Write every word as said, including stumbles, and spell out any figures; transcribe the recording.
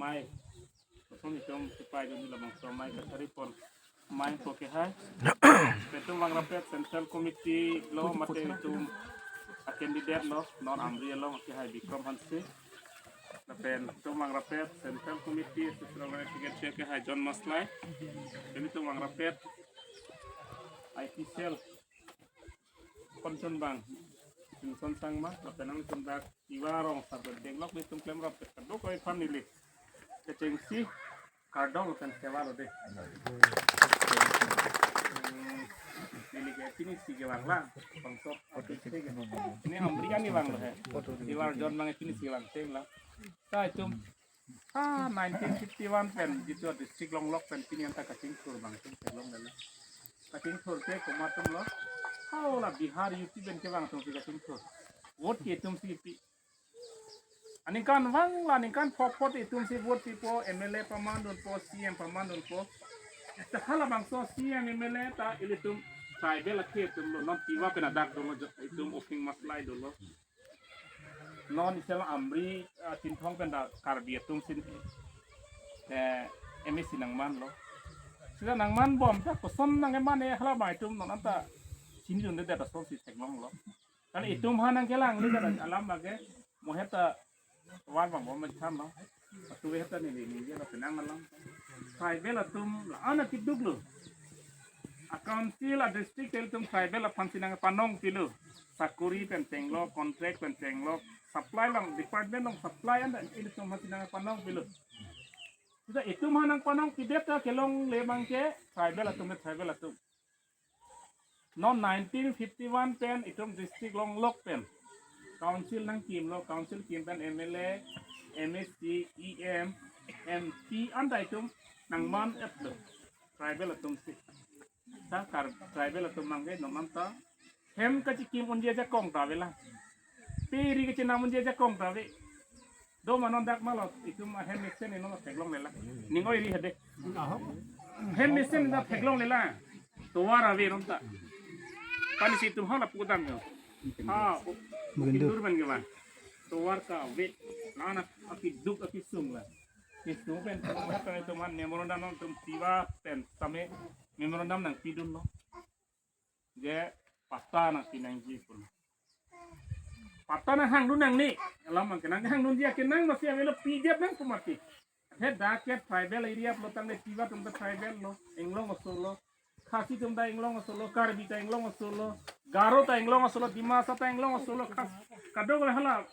Mai. Lason itum sipai dun labangso amei kachari pon amei ko ke hai. Itum vangrapet Central Committee lo mate itum a candidate lo non Amri along ke hai Bikram Hanse. Lapen itum vangrapet Central Committee Assistant Organizing Secretary ke hai John Maslai. Lapen itum vangrapet I T cell Konchon bang, Johnson Sangma, lapen nangtum dak Tiwa rong sarbet denglok nelitum klemrap pet kadokave aphan neli kechengsi kardom lapen sewa lo dei. Hmm, neli ke pini si kevang lang, bangso office ke. Ini Amri kan ni vanglo he. Tiwa John bang pini si vang same lang. Ta itum Ah, nineteen fifty-one pen jitu district longlok pen pini anta kachingthur abang itum theklongle lang. Kachingthur ke komat atum lo? Hala Bihar U P pen kevang atum si kachingthur. Vote ke itum si pi. Aningkan vang la aningkan phokphok itum si vote pipo, M L A paman dunpo, C M paman dunpo. Ta halabangso C M M L A ta ilitum tribal akhei atum lo, non Tiwa pen adak dolo, itum Oping Maslai dolo. Non isi la Amri, ah, Chinthong pen ta Karbi atum si, eh, M A C nangmanlo. Sita nangmanbom ta koson nangkeman, eh, halabang itum non anta chinidunde det asonsi theklonglo. Kali itum ha nangkelangledet alam lake mo heta war bang bom thanlo. Atu heta neli ningje lapen nang alam. Tribal atum la-an akeduk lo. A council, a district tel atum tribal aphan si nangpanong pilo. Sakuri pen chenglok, contract pen chenglok, supply along, department along supply anta ilitum aphan si nangpanong pilo. Sita itum ha nangpanong pidet ta kelongle abang ke tribal atum, tribal atum. Non nineteen fifty-one pen itum district longlok pen council nangkimlo, council kim pen M L A, M A C, E M, M P anta itum nangman-etlo. Tribal atum si. Ta kar tribal atum abang ke non anta hem kachikim unji ajakong ta avelang. Pe ri kachinam unji ajakong ta ave. Do ma non dak ma lo itum ahem mesen non theklongle lang. Ning oi ri hede. Hem mesen non theklongle lang. Tovar ave non ta. Pani si itum hala pudam yo. Ha, o, Magindur. Magindur man ke ba. Tovar ta ave. La-an akeduk akesung lang. Kesung pen, itum aphan memorandum nangtum Tiwa pen tame memorandum nangpidunlo. Je patta nangpi nangji pun. Patta nanghangdun nangne. Alam abang ke nanghangdunji akenang masi avelo, pidetnang pu mati. He dak ke tribal area pulo tangte Tiwa atum ta tribal lo, Inglong aso lo. Khasi atum ta Inglong aso lo, Karbi ta Inglong aso lo, Garo ta Inglong aso lo, Dimasa ta Inglong aso lo, Khas, kadokave hala